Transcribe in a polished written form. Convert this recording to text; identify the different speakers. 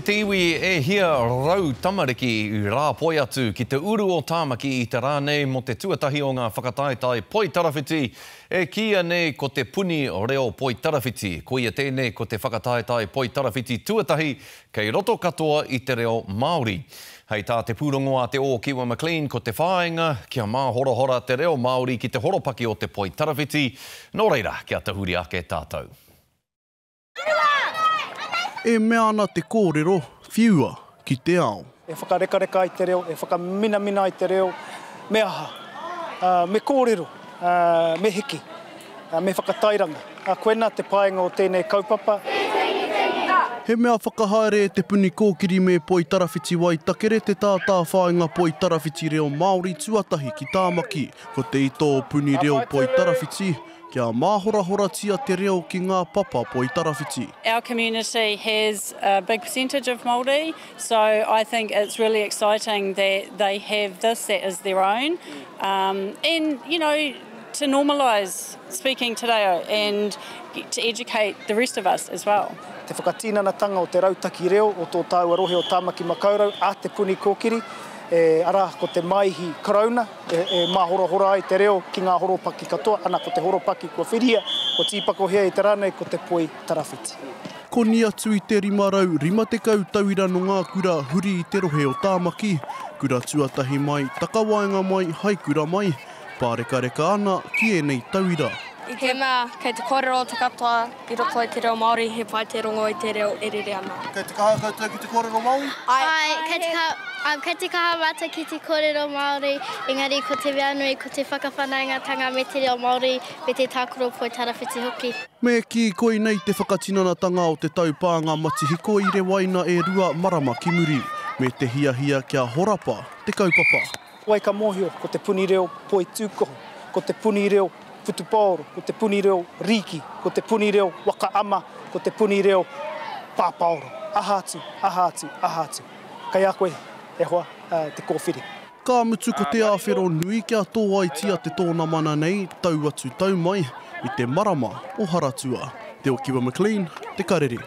Speaker 1: Te iwi e hia rau tamariki i rāpoi atu ki te uru o Tāmaki i te rā nei mō te tuatahi o ngā whakataetae poitarawhiti e kīia nei ko te Puni Reo Poitarawhiti. Koia tēnei ko te whakataetae poitarawhiti tuatahi kei roto katoa i te reo Māori. Hei tā te pūrongo a Te Ōkiwa McLean ko te whāinga kia māhorahora te reo Māori ki te horopaki o te poitarawhiti, nō reira kia tahuri ake tātou.
Speaker 2: E mea ana te kōrero, whiua ki te ao.
Speaker 3: E whakarekareka ai te reo, e whakaminamina ai te reo, me aha? Me kōrero, me hiki, me whakatairanga. Koinā te painga o tēnei kaupapa.
Speaker 2: He mea whakahaere e Te Puni Kōkiri me Poitarawhiti Waitakere te tātāwhāinga Poitarawhiti Reo Māori tuatahi ki Tāmaki. Ko te ito o Puni Reo Poitarawhiti, Kia māhorahoratia te reo ki ngā papa poitarawhiti.
Speaker 4: Our community has a big percentage of Māori, so I think it's really exciting that they have this that is their own and, you know, to normalise speaking te reo and to educate the rest of us as well.
Speaker 3: Te whakatinanatanga o te rautaki reo o tō tāua rohe o Tāmaki Makaurau a Te Puni Kōkiri, arā, ko te Maihi Karauna, e māhorahora ai te reo ki ngā horopaki katoa, ana ko te horopaki kua whiria, kua tīpakohia i te rā nei ko te poi tarawhiti.
Speaker 2: Koni atu i te 550 tauira nō ngā kura huri i te rohe o Tāmaki, kura tuatahi mai, takawaenga mai, haikura mai, pārekareka ana ki ēnei tauira.
Speaker 5: I te mea kei te kōrero te katoa i roto i te reo Māori, he pai te rongo i te reo e rere ana.
Speaker 2: Kei te kaha koutou ki te kōrero Māori?
Speaker 6: Āe, kei te kaha, kei te kaha mātou ki te kōrero Māori, engari ko te mea nui ko te whakawhanaungatanga me te reo Māori me te tākaro poitarawhiti hoki.
Speaker 2: Me kī, koinei te whakatinanatanga o te taupānga matihiko i rewaina e rua marama ki muri, me te hiahia kia horapa te kaupapa.
Speaker 3: Wai ka mōhio, ko te puni reo poitūkohu, ko te puni reo whutupaoro, ko te puni reo rīki, ko te puni reo waka ama, ko te puni reo pāpaoro. Aha atu, aha atu, aha atu. Kei a koe, e hoa, te kōwhiri.
Speaker 2: Ka mutu ko te āwhero nui kia tōaitia te tōnamana nei tau atu tau mai i te marama o Haratua. Te Okiwa McLean, Te Karere.